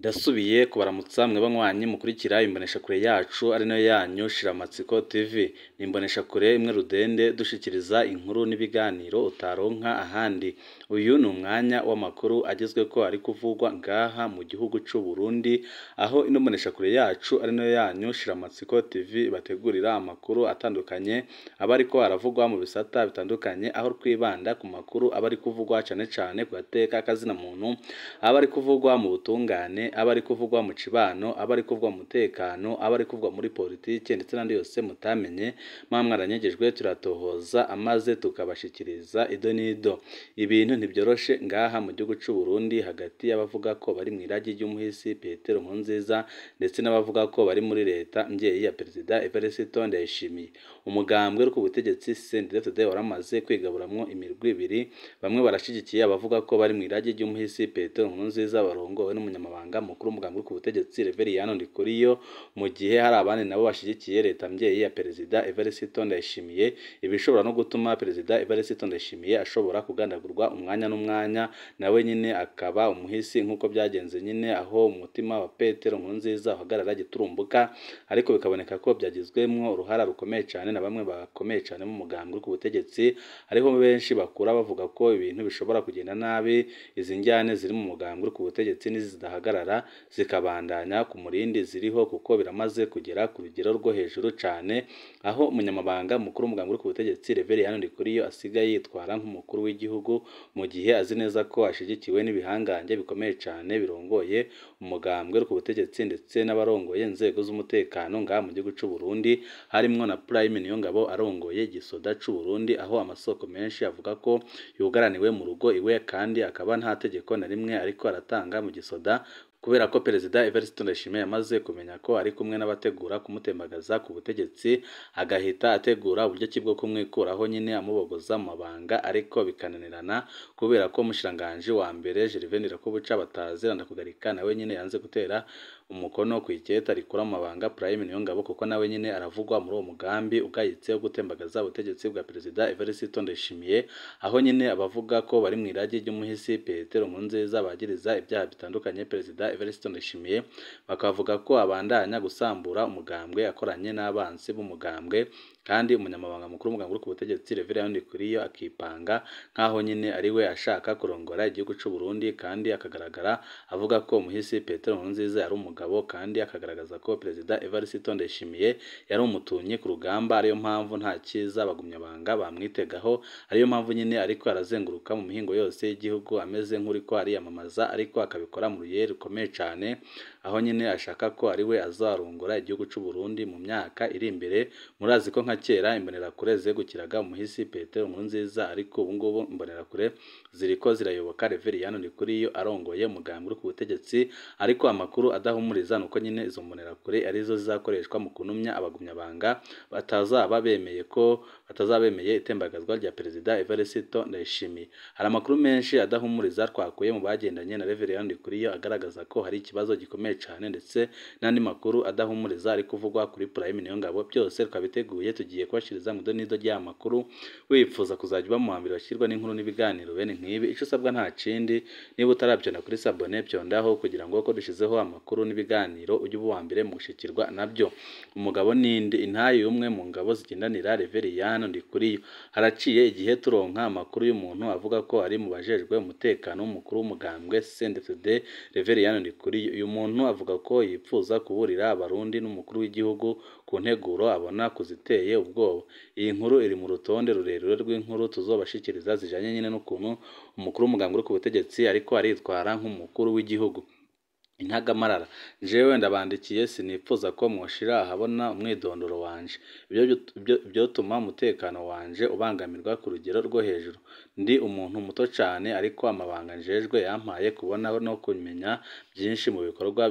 Ndasubiye kubaramutsa mwe banywanyi mukurikira imboneshakure yacu ari nayo yanyu Shiramatsiko TV. Ni imboneshakure imwe rudende dushikiriza inkuru n'ibiganiro utaronka ahandi. Uyu ni umwanya w'amakuru agezweko ari kuvugwa ngaha mu gihugu c'u Burundi, aho ino mboneshakure yacu ari nayo yanyu Shiramatsiko TV bategurira amakuru atandukanye aba ariko aravugwa mu bisata bitandukanye, aho twibanda ku makuru aba ari kuvugwa cane cane ku gateka kazina muntu, aba ari kuvugwa mu butungane, aba ari kuvugwa mu cibano, aba ari kuvugwa mu mutekano, aba ari kuvugwa muri politike ndetse n'andi yose mutamenye mwa mwaranyegejwe, turatohoza amaze tukabashikiriza ido n'ido. Ibintu ntibyoroshe ngaha mu gihugu c'u Burundi hagati y'abavuga ko bari mw'iragi ry'umuhisi Petero Nkurunziza ndetse n'abavuga ko bari muri leta mvyeyi ya Perezida Evariste Ndayishimiye. Umugambwe uri ku butegetsi CNDD-FDD waramaze kwigaburamwo imirwi ibiri, bamwe barashigikiye abavuga ko bari mw'iragi ry'umuhisi Petero Nkurunziza barongowe n'umunyamabanga mukuru w'umugambwe uri ku butegetsi Reveriyano Ndikuriyo, mu gihe hari abandi nabo bashigikiye leta mvyeyi ya Perezida Evariste Ndayishimiye, ibishobora no gutuma Perezida Evariste Ndayishimiye ashobora kugandagurwa umwanya n'umwanya, nawe nyine akaba umuhisi nk'uko byagenze nyine aho umutima wa Petero Nkurunziza uhagarara giturumbuka, ariko bikaboneka ko byagizwemwo uruhara rukomeye cane na bamwe bakomeye cane mu mugambwe uri ku butegetsi. Hariho benshi bakura bavuga ko ibintu bishobora kugenda nabi, izi njyane ziri mu mugambwe uri ku butegetsi nizidahagarara zikabandanya ku murindi ziriho, kuko biramaze kugera ku rugero rwo hejuru cane, aho umunyamabanga mukuru w'umugambwe uri ku butegetsi Reveriyano Ndikuriyo asigaye yitwara nk'umukuru w'igihugu, mu gihe azi neza ko ashigikiwe n'ibihangange bikomeye cane birongoye umugambwe uri ku butegetsi ndetse n'abarongoye inzego z'umutekano ngaha mu gihugu c'u Burundi, harimwo na Prime Niyongabo arongoye igisoda c'u Burundi, aho amasoko menshi avuga ko yugaraniwe mu rugo iwe kandi akaba nta tegeko na rimwe ariko aratanga mu gisoda, kubera ko Perezida Evariste Ndayishimiye yamaze kumenya ko ari kumwe n'abategura kumutembagaza ku butegetsi, agahita ategura uburyo ki bwo kumwikuraho nyine amubogoza mu mabanga, ariko bikananirana kubera ko umushikiranganji wa mbere Gervais Ndirakobuca batazirana kugarika nawe nyine yanze gutera umukono ku iketa rikura mu mabanga Prime Niyongabo, kuko nawe nyine aravugwa muri uwo mugambi ugayitse wo gutembagaza ubutegetsi bwa Perezida Evariste Ndayishimiye, aho nyine abavuga ko bari mu iragi ry'umuhisi Petero Nkurunziza bagiriza ibyaha bitandukanye Perezida Evariste Ndayishimiye, bakavuga ko abandanya gusambura umugambwe akoranye n'abansi b'umugambwe, kandi umunyamabanga mukuru w'umugambwe uri ku butegetsi Reveriyano Ndikuriyo akipanga nk'aho nyine ari we ashaka kurongora igihugu c'u Burundi, kandi akagaragara avuga ko umuhisi Petero Nkurunziza yari umugabo, kandi akagaragaza ko Perezida Evariste Ndayishimiye yari umutunyi ku rugamba, ariyo mpamvu nta cyiza bagumyabanga bamwitegaho, ariyo mpamvu nyine ariko arazenguruka mu mihingo yose y'igihugu ameze nk'uriko ariyamamaza, ariko akabikora mu ruyeri rukomeye cane, aho nyine ashaka ko ari we azarongora igihugu c'u Burundi mu myaka iri imbere. Murazi ko nka kera imbonerakure zegukiraga umuhisi Petero Nkurunziza, ariko ubu ngubu imbonerakure ziriko zirayoboka Reveriyano Ndikuriyo arongoye umugambwe uri ku butegetsi, ariko amakuru adahumuriza nuko nyine izo mbonerakure arizo zizakoreshwa mu kunumya abagumyabanga batazaba bemeye ko batazabemeye itembagazwa rya Perezida Evariste Ndayishimiye. Hari amakuru menshi adahumuriza twakuye mu bagendanye na Reveriyano Ndikuriyo agaragaza ko hari ikibazo gikomeye cane, ndetse n'andi makuru adahumuriza ari kuvugwa kuri Prime Niyongabo. Byose twabiteguye tugiye kubashiriza mu idonido ry'aya makuru. Wifuza kuzajya uba mu wa mbere washyirwa n'inkuru n'ibiganiro bene nk'ibi, ico usabwa nta kindi, niba utarabyonda kuri sabone byondaho kugira ngo ko dushizeho amakuru n'ibiganiro ujye uba uwa mbere mu gushikirwa nabyo. Umugabo ninde? Intayi y'umwe mu ngabo zigendanira Reveriyano Ndikuriyo. Haraciye igihe turonka amakuru y'umuntu avuga ko ari mu bajejwe umutekano w'umukuru w'umugambwe CNDD-FDD Reveriyano Ndikuriyo. Uyu muntu avuga ko yipfuza kuburira abarundi n'umukuru w'igihugu ku nteguro abona kuziteye ubwoba. Iyi nkuru iri mu rutonde rurerure rw'inkuru tuzobashikiriza zijanye nyine n'ukuntu umukuru w'umugambwe uri ku butegetsi ariko aritwara nk'umukuru w'igihugu. Intagamarara, jewe ndabandikiye sinipfuza ko mwoshira ahabona umwidondoro wanje, ibyo byotuma umutekano wanje ubangamirwa ku rugero rwo hejuru. Ndi umuntu muto cane, ariko amabanga njejwe yampaye kubona no kumenya byinshi mu bikorwa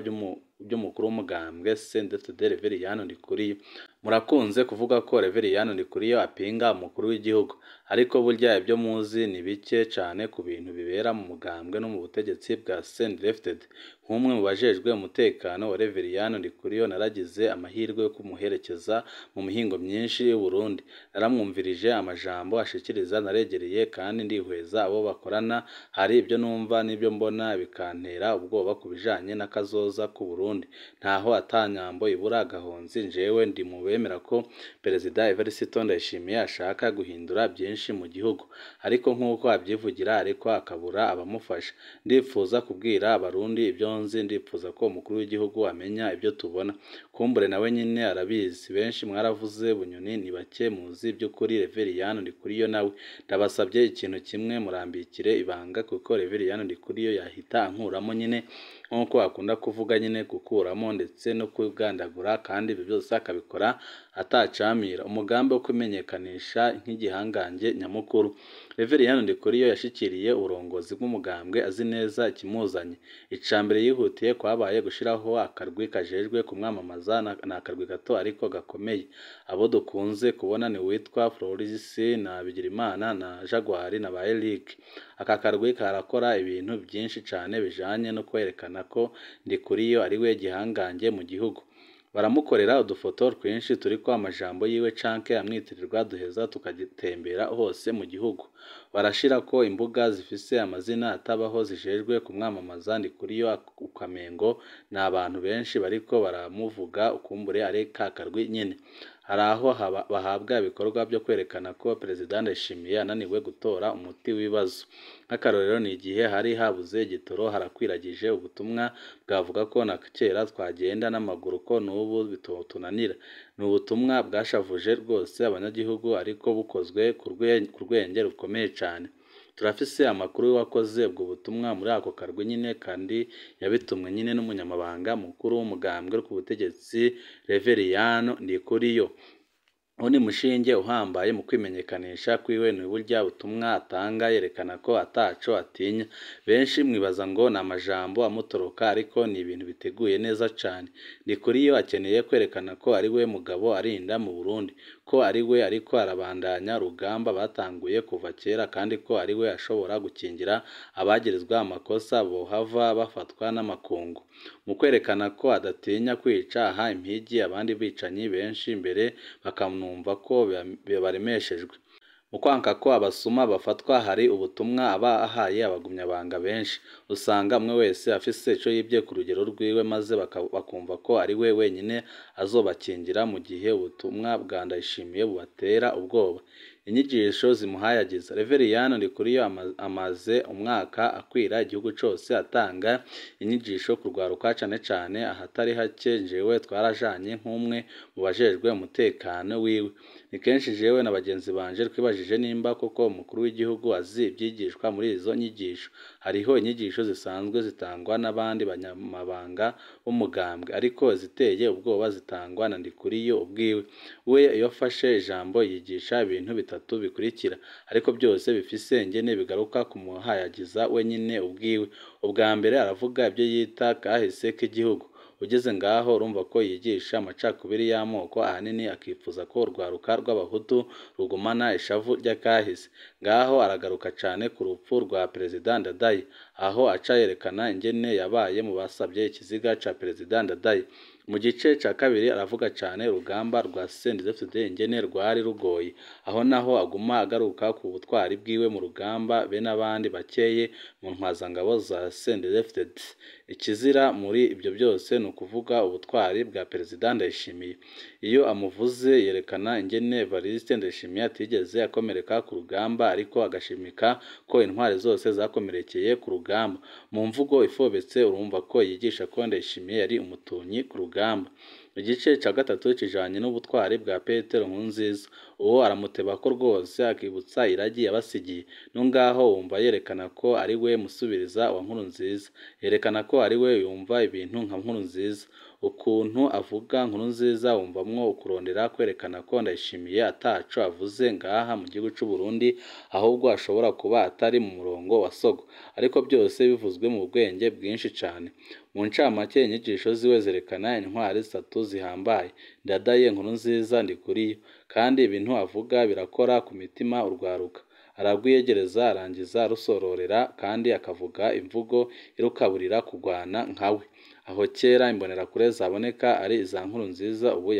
by'umukuru w'umugambwe CNDD-FDD Reveriyano Ndikuriyo. Murakunze kuvuga ko Reveriyani Ndikuriyo apinga umukuru w'igihugu, ariko burya ibyo muzi ni bike cane ku bintu bibera mu mugambwe no mu butegetsi bwa CNDD-FDD. Nk'umwe mu bajejwe umutekano wa Reveriyani Ndikuriyo, naragize amahirwe yo kumuherekeza mu mihingo myinshi y'u Burundi. Naramwumvirije amajambo ashikiriza, naregereye kandi ndihweza abo bakorana, hari ibyo numva n'ibyo mbona bikantera ubwoba ku bijanye n'akazoza k'u Burundi. Ntaho ata nyambo ibura agahonzi, jewe ndi mu bemera ko Perezida Evariste Ndayishimiye ashaka guhindura byinshi mu gihugu, ariko nk'uko abyivugira ariko akabura abamufasha. Ndipfuza kubwira abarundi ibyo nzi, ndipfuza ko umukuru w'igihugu amenya ibyo tubona. Kumbure nawe nyine arabizi. Benshi mwaravuze Bunyoni, ni bake muzi by'ukuri Reveriyani Ndikuriyo nawe. Ndabasabye ikintu kimwe, murambikire ibanga kuko Reveriyani Ndikuriyo yahita ankuramo nyine, nk'uko akunda kuvuga nyine gukuramo ndetse no kugandagura, kandi ibyo byose akabikora atacamira. Umugambi wo kwimenyekanisha nk'igihangange nyamukuru. Reveriyani Ndikuriyo yashikiriye uburongozi bw'umugambwe azi neza ikimuzanye. Icambere yihutiye kwabaye gushiraho akarwi kajejwe kumwamamaza, ni akarwi gato ariko gakomeye. Abo dukunze kubona ni uwitwa Floris na Bigirimana na Jaguar na ba Eric. Aka karwi karakora ibintu byinshi cane bijanye no kwerekana ko Ndikuriyo ari we gihangange mu gihugu. Baramukorera udufoto twinshi turiko amajambo yiwe canke amwitirirwa, duheza tukagitembera hose mu gihugu. Barashirako imbuga zifise amazina atabaho zijejwe kumwamamaza Ndikuriyo, ukamengo ni abantu benshi bariko baramuvuga, ukumbure ari ka karwi nyene. Hari aho bahabwa ibikorwa byo kwerekana ko Perezida Ndayishimiye ananiwe gutora umuti w'ibibazo. Nk'akarorero ni igihe hari habuze igitoro, harakwiragije ubutumwa bwavuga ko na kera twagenda n'amaguru ko n'ubu bitotunanira. Ni ubutumwa bwashavuje rwose abanyagihugu, ariko bukozwe ku rwenge rukomeye cane. Turafise amakuru y'uwakoze ubwo butumwa muri ako karwi nyine, kandi yabitumwe nyine n'umunyamabanga mukuru w'umugambwe ku butegetsi Reveriyani Ndikuriyo. Uwo ni mushinge uhambaye mu kwimenyekanisha kwiwe, ni burya butumwa atanga yerekana ko ataco atinya. Benshi mwibaza ngo ni amajambo amutoroka, ariko ni ibintu biteguye neza cane. Ndikuriyo akeneye kwerekana ko ari we mugabo arinda mu Burundi, ko ari we ariko arabandanya urugamba batanguye kuva kera, kandi ko ari we ashobora gukingira abagirizwa amakosa bohava bafatwa n'amakungu. Mu kwerekana ko adatinya kwica, aha impigi abandi bicanyi benshi mbere bakamwumva ko baremeshejwe. Mu kwanka ko abasuma bafatwa, hari ubutumwa aba ahaye abagumyabanga benshi. Usanga umwe wese afise ico yibye ku rugero rwiwe, maze bakumva ko ari we wenyine azobakingira mu gihe ubutumwa bwa Ndayishimiye bubatera ubwoba. Inyigisho zimuhayagiza. Reveriyani Ndikuriyo amaze umwaka akwira igihugu cose atanga inyigisho ku rwaruka, cane cane ahatari hake jewe twarajanye nk'umwe mu bajejwe umutekano wiwe. Ni kenshi jewe na bagenzi banje twibajije nimba koko umukuru w'igihugu azi ivyigishwa muri izo nyigisho. Hariho inyigisho zisanzwe zitangwa n'abandi banyamabanga b'umugambwe, ariko iziteye ubwoba zitangwa na Ndikuriyo ubwiwe. We iyo afashe ijambo yigisha ibintu bitatu bikurikira, ariko byose bifise ingene bigaruka kumuhayagiza wenyine ubwiwe. Ubwa mbere aravuga ibyo yita kahise k'igihugu. Ugeze ngaho urumva ko yigisha amacakubiri y'amoko, ahanini akifuza ko urwaruka rw'abahutu rugumana ishavu ry'akahise. Ngaho aragaruka cane ku rupfu rwa Perezida Ndadaye, aho aca yerekana ingene yabaye mu basabye ikiziga ca Perezida Ndadaye. Mu gice ca kabiri aravuga cane urugamba rwa CNDD-FDD ingene rwari rugoye, aho naho aguma agaruka ku butwari bwiwe mu rugamba be n'abandi bakeye mu ntwazangabo za CNDD-FDD. Ikizira muri ibyo byose ni ukuvuga ubutwari bwa Perezida Ndayishimiye. Iyo amuvuze yerekana ingene Evariste Ndayishimiye atigeze akomereka ku rugamba, ariko agashimika ko intwari zose zakomerekeye ku rugamba. Mu mvugo ifobetse urumva ko yigisha ko Ndayishimiye yari umutunyi ku rugamba. Igice ca gatatu kijanye n'ubutwari bwa Petero Nkurunziza. Uwo aramuteba ko rwose akibutsa iragi yabasigiye. No ngaho wumva yerekana ko ari we musubiriza wa Nkurunziza, yerekana ko ari we yumva ibintu nka Nkurunziza. Ukuntu avuga Nkurunziza wumvamwo ukurondera kwerekana ko Ndayishimiye ataco avuze ngaha mu gihugu c'u Burundi, ahubwo ashobora kuba atari mu murongo wa Sogo, ariko byose bivuzwe mu bwenge bwinshi cane. Mu ncamake, inyigisho ziwe zerekana intwari zitatu zihambaye: Ndadaye, Nkurunziza, Ndikuriyo. Kandi ibintu avuga birakora ku mitima urwaruka, ararwiyegereza arangiza arusororera, kandi akavuga imvugo irukaburira kugwana nkawe. Aho kera imbonerakure zaboneka ari iza Nkurunziza, ubu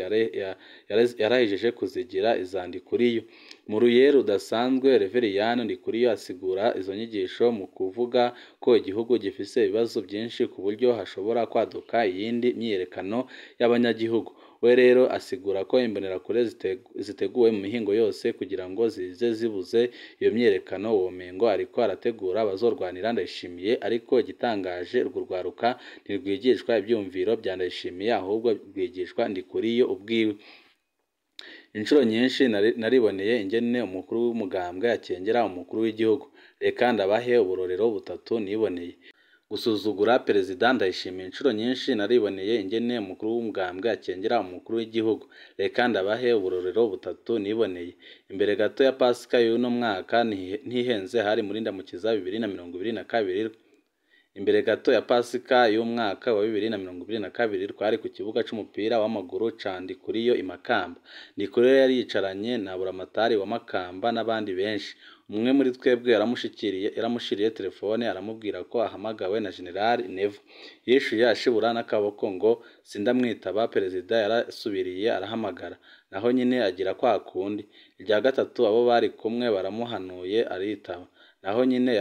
yarahejeje kuzigira iza Ndikuriyo. Mu ruye rudasanzwe, Reveriyani Ndikuriyo asigura izo nyigisho mu kuvuga ko igihugu gifise ibibazo byinshi ku buryo hashobora kwaduka iyindi myiyerekano y'abanyagihugu. We rero asigura ko imbonerakure ziteguwe mu mihingo yose kugira ngo zize zibuze iyo myiyerekano. Womengo ariko arategura abazorwanira Ndayishimiye, ariko igitangaje urwo rwaruka ntirwigishwa ivyumviro vya Ndayishimiye, ahubwo rwigishwa Ndikuriyo ubwiwe. Inshuro nyinshi nariboneye ingene umukuru w'umugambwe akengera umukuru w'igihugu. Reka ndabahe uburorero butatu niboneye. Gusuzugura Perezida Ndayishimiye. Inshuro nyinshi nariboneye ingene umukuru w'umugambwe akengera umukuru w'igihugu. Reka ndabahe uburorero butatu niboneye. Imbere gato ya Pasika y'uno mwaka, ntihenze, hari muri Ndamukiza 2022. Imbere gato ya Pasika y'umwaka wa 2022, twari ku kibuga c'umupira w'amaguru ca Ndikuriyo i Makamba. Ndikuriyo yari yicaranye na Buramatari wa Makamba n'abandi benshi. Umwe muri twebwe yaramushiriye telefone aramubwira ko ahamagawe na General Neva. Yishuye ashibura n'akaboko ngo sindamwitaba. Perezida yarasubiriye arahamagara, naho nyine agira kwa kundi. Irya gatatu abo bari kumwe baramuhanuye aritaba, naho nyine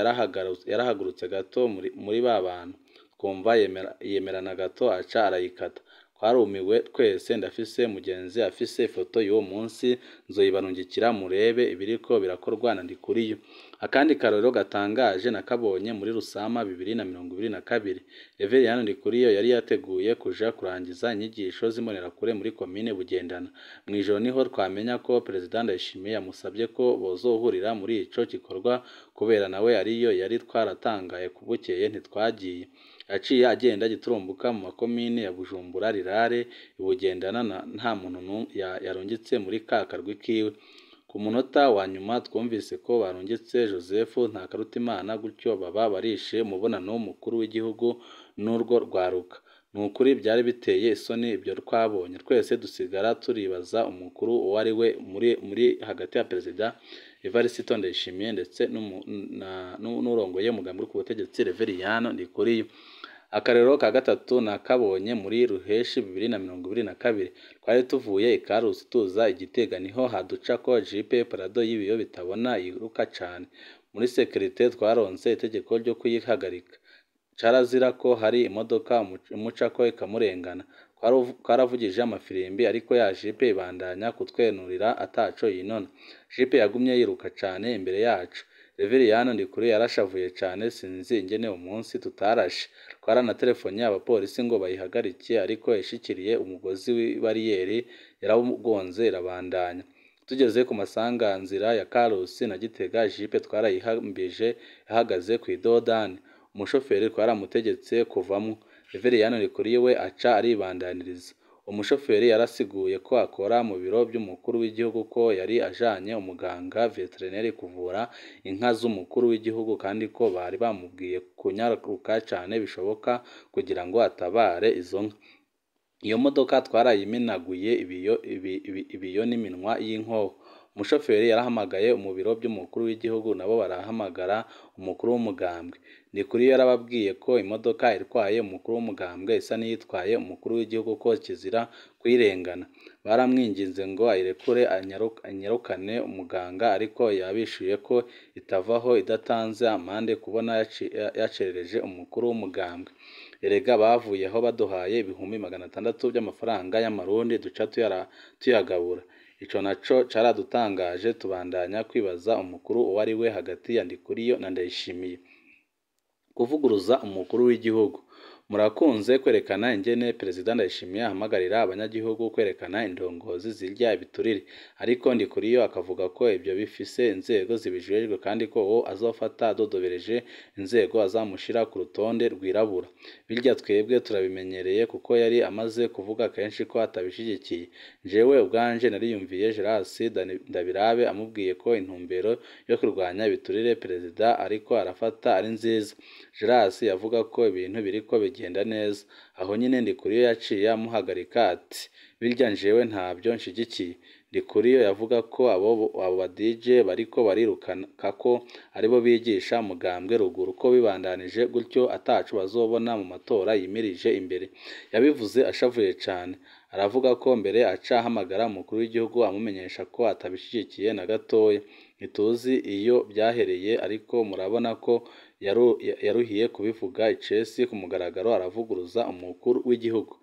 yarahagurutse gato muri ba bantu, twumva yemerana gato aca arayikata. Twarumiwe twese. Ndafise mugenzi afise ifoto y'uwo munsi, nzoyibarungikira murebe ibiriko birakorwa na Ndikuriyo. Akandi karorero gatangaje nakabonye muri Rusama 2022. Reveriyani Ndikuriyo yari yateguye kuja kurangiza inyigisho z'imbonerakure muri komine Bugendana. Mw'ijoro niho twamenya ko Perezida Ndayishimiye yamusabye ko bozohurira muri ico gikorwa, kubera nawe ariyo yari. Twaratangaye, bukeye ntitwagiye. Yaciye agenda giturumbuka mu makomine ya Bujumbura Rirare, i Bugendana nta muntu yarungitse muri ka karwi kiwe. Ku munota wa nyuma twumvise ko barungitse Joseph Ntakarutimana, gutyo baba barishe umubonano w'umukuru w'igihugu n'urwo rwaruka. Ni ukuri byari biteye isoni ibyo twabonye. Twese dusigara turibaza umukuru uwo ari we muri hagati ya Perezida Evariste Ndayishimiye ndetse n'urongoye umugambi uri ku butegetsi Reveriyani Ndikuriyo. Akarero ka gatatu nakabonye muri Ruheshi 2022. Twari tuvuye i Karusi tuza i Gitega, niho haducako jipe Prado y'ibiyo bitabona yiruka cane. Muri sekirite twaronse itegeko ryo kuyihagarika. Carazira ko hari imodoka imucako ikamurengana. Twaravugije amafirimbi, ariko ya jipe ibandanya kutwenurira ataco yinona. Jipe yagumye yiruka cane imbere yacu. Reveriyani Ndikuriyo yarashavuye cane, sinzi ingene umunsi tutarashe. Twaranatelefonye abapolisi ngo bayihagarike, ariko yashikiriye umugozi w'ibariyeri yarawugonze irabandanya. Tugeze ku masanganzira ya Karusi na Gitega, jipe twarayihambije ihagaze kw'idodani. Umushoferi twaramutegetse kuvamwo. Reveriyani Ndikuriyo we aca aribandaniriza. Umushoferi yarasiguye ko akora mu biro by'umukuru w'igihugu, ko yari ajanye umuganga veterineri kuvura inka z'umukuru w'igihugu, kandi ko bari bamubwiye kunyaruka cane bishoboka kugira ngo atabare izo nka. Iyo modoka twarayimenaguye ibiyo n'iminwa y'inkoho. Umushoferi yarahamagaye mu biro by'umukuru w'igihugu, nabo barahamagara umukuru w'umugambwe. Ndikuriyo yarababwiye ko imodoka itwaye umukuru w'umugambwe isa n'iyitwaye umukuru w'igihugu, ko kizira kuyirengana. Baramwinginze ngo ayirekure anyarukane umuganga, ariko yabishuye ko itavaho idatanze amande kubona yacerereje umukuru w'umugambwe. Erega bavuyeho baduhaye 600,000 by'amafaranga y'amarundi, duca tuyagabura. Ico naco caradutangaje, tubandanya kwibaza umukuru uwo ari we hagati ya Ndikuriyo na Ndayishimiye. Kuvuguruza umukuru w'igihugu. Murakunze kwerekana ingene Perezida Ndayishimiye ahamagarira abanyagihugu kwerekana indongozi zirya ibiturire, ariko Ndikuriyo akavuga ko ibyo bifise inzego zibijejwe kandi ko uwo azofata adodobereje inzego azamushira ku rutonde rwirabura. Birya twebwe turabimenyereye kuko yari amaze kuvuga kenshi ko atabishigikiye. Jewe ubwanje nariyumviye Gerasi Ndabirabe amubwiye ko intumbero yo kurwanya ibiturire Perezida ariko arafata ari nziza. Gerasi yavuga ko ibintu biriko bigenda neza. Aho nyine Ndikuriyo yaciye amuhagarika ati birya njewe ntabyo nshigikiye. Ndikuriyo yavuga ko abo ba DJ bariko barirukana ko aribo bigisha mugambwe ruguru ko bibandanije gutyo atacu bazobona mu matora yimirije imbere. Yabivuze ashavuye cane, aravuga ko mbere aca ahamagara umukuru w'igihugu amumenyesha ko atabishigikiye na gatoya. Ntituzi iyo byahereye ariko murabona ko yaruhiye kubivuga icesi ku mugaragaro aravuguruza umukuru w'igihugu.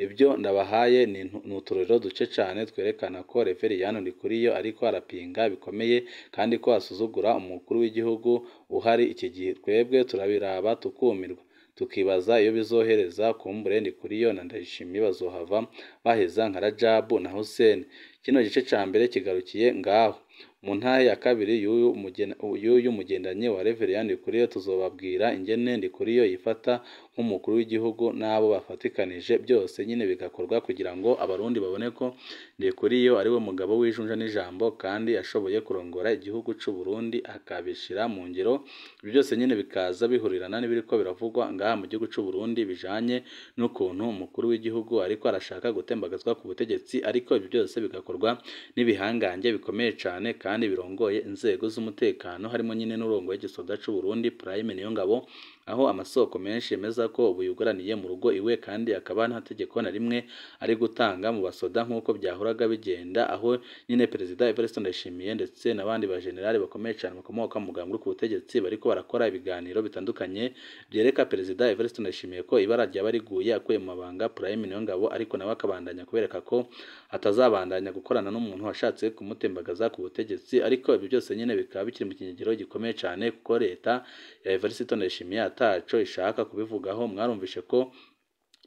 Ibyo ndabahaye ni uturorero duce cane twerekana ko Reveriyani Ndikuriyo ariko arapinga bikomeye kandi ko asuzugura umukuru w'igihugu uhari iki gihe. Twebwe turabiraba tukumirwa, tukibaza iyo bizohereza. Kumbure Ndikuriyo na Ndayishimiye bazohava baheza nka Rajabu na Hussein. Kino gice ca mbere kigarukiye ngaho. Mu ntahe ya kabiri y'uyu mugendanyi wa Reveriyani Ndikuriyo tuzobabwira ingene Ndikuriyo yifata nk'umukuru w'igihugu n'abo bafatikanije, byose nyine bigakorwa kugira ngo abarundi babone ko Ndikuriyo ari we mugabo w'ijunja n'ijambo kandi ashoboye kurongora igihugu c'u Burundi akabishira mu ngiro. Ibyo byose nyine bikaza bihurirana n'ibiriko biravugwa ngaha mu gihugu c'u Burundi bijanye n'ukuntu umukuru w'igihugu ariko arashaka gutembagazwa ku butegetsi, ariko ibyo byose bigakorwa n'ibihangange bikomeye cane kandi birongoye inzego z'umutekano, harimo nyine n'urongoye igisoda c'u Burundi Prime Niyongabo, aho amasoko menshi yemeza ko ubu yugaraniye mu rugo iwe kandi akaba nta tegeko na rimwe ari gutanga mu basoda nk'uko byahoraga bigenda, aho nyine Perezida Evariste Ndayishimiye ndetse n'abandi ba generali bakomeye cyane bakomoka mu mugambwe ku butegetsi bariko barakora ibiganiro bitandukanye byereka Perezida Evariste Ndayishimiye ko ibara ryaba riguye akuye mu mabanga Prime Niyongabo, ariko nawe akabandanya kubereka ko atazabandanya gukorana n'umuntu washatse kumutembagaza ku butegetsi. Ariko ibyo byose nyine bikaba bikiri mu kinyegero gikomeye cyane kuko leta ya Evariste Ndayishimiye ataco ishaka kubivugaho. Mwarumvishe ko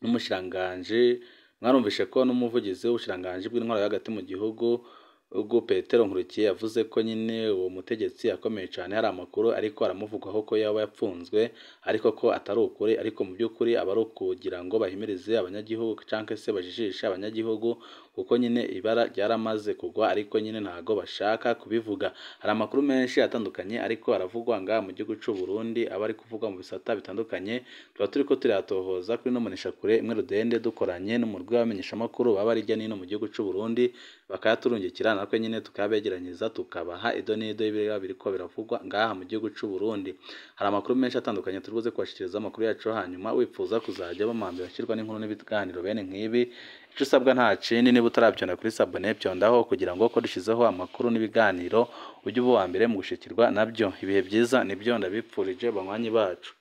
n'umushiranganji, mwarumvishe ko n'umuvugizi w'ubushiranganji bw'intwaro hagati mu gihugu ubwo Petero Nkurikiye yavuze ko nyine uwo mutegetsi akomeye cyane, hari amakuru ariko aramuvugwaho ko yaba yapfunzwe ariko ko atari ukuri, ariko mu by'ukuri aba ari ukugira ngo bahimirize abanyagihugu cyangwa se bajijishe abanyagihugu kuko nyine ibara ryaramaze kugwa, ariko nyine ntago bashaka kubivuga. Hari amakuru menshi atandukanye ariko aravugwa ngaha mu gihugu c'u Burundi, aba ari kuvugwa mu bisata bitandukanye. Tuba turiko turatohoza kuri no Mboneshakure imwe rudende dukoranye n'umurwi w'abamenyeshamakuru baba hirya no hino mu gihugu c'u Burundi, bakayaturungikira natwe nyine tukabegeranyiriza tukabaha ido n'ido y'ibireba biriko biravugwa ngaha mu gihugu c'u Burundi. Hari amakuru menshi atandukanye turibuze kubashikiriza amakuru yacu, hanyuma wifuza kuzajya bamambira ashyirwa n'inkuru n'ibiganiro bene nk'ibi, ico usabwa nta kindi, niba utarabyonda kuri sabone byondaho kugira ngo ko dushizeho amakuru n'ibiganiro ujye uba uwa mbere mu gushikirwa nabyo. Ibihe byiza nibyo ndabipfurije banywanyi bacu.